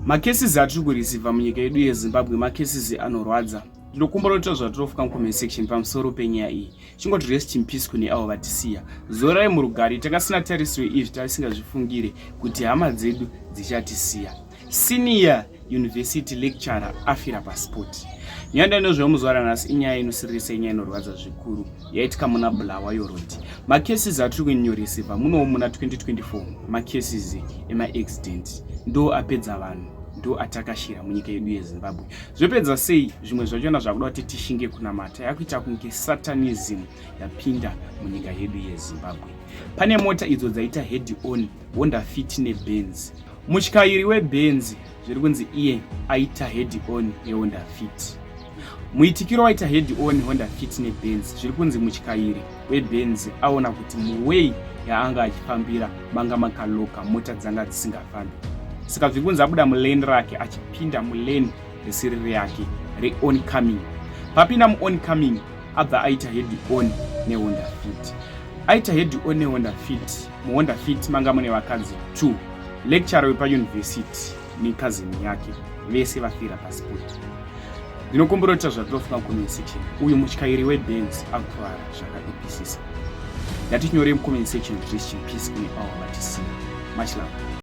Macases atiri kureceiva munyika yedu yeZimbabwe macases anorwadza. Ndinokumbira kuti zvatinofuka mucomment section pamusoro penyaya iyi. Chingoti rest in peace kune avo vatisiya. Zorai murugare, takasina tarisiro izvi, tasingazvifungire kuti hama dzedu dzichatisiya. Senior university lecturer afira paspot. Nyaya ndinozwa muzuva ranhasi inyaya inosiririsa, inyaya inorwadza zvikuru yaitika muna Bulawayo Road. Macases atiri kunyoreceiva munowo muna 2024, macases emaaccident ndo apedza vanhu, ndo atakashira munyika yedu yeZimbabwe. Zvopedza sei? Zvimwe zvachona zvakuda kuti tishinge kunamata. Yakuita kunge satanism yapinda munyika yedu yeZimbabwe. Pane mota idzo dzaita head on, Honda Fit neBenz. Mutyairi weBenz zviri kunzi iye aita head on neHonda Fit. Muitikiro waita head on Honda Fit neBenz, zviri kunzi mutyairi weBenz aona kuti muway yaanga achifambira manga makaloka, mota dzanga dzisingafambi, saka zviri kunzi abuda mulane rake achipinda mulane risiri reyake reoncoming. Papinda muoncoming, abva aita head on neHonda Fit. Aita head on neHonda Fit. MuHonda Fit manga mune vakadzi 2, lecturer wepauniversity necousin yake. Vese vafira paspot. Ndinokumbira kuti zvatinofunga comment section. Uyu mutyairi weBenz akuvara zvakaipisisa. Ngatinyore mucomment section, rest in peace kune avo vatisiya. Much love.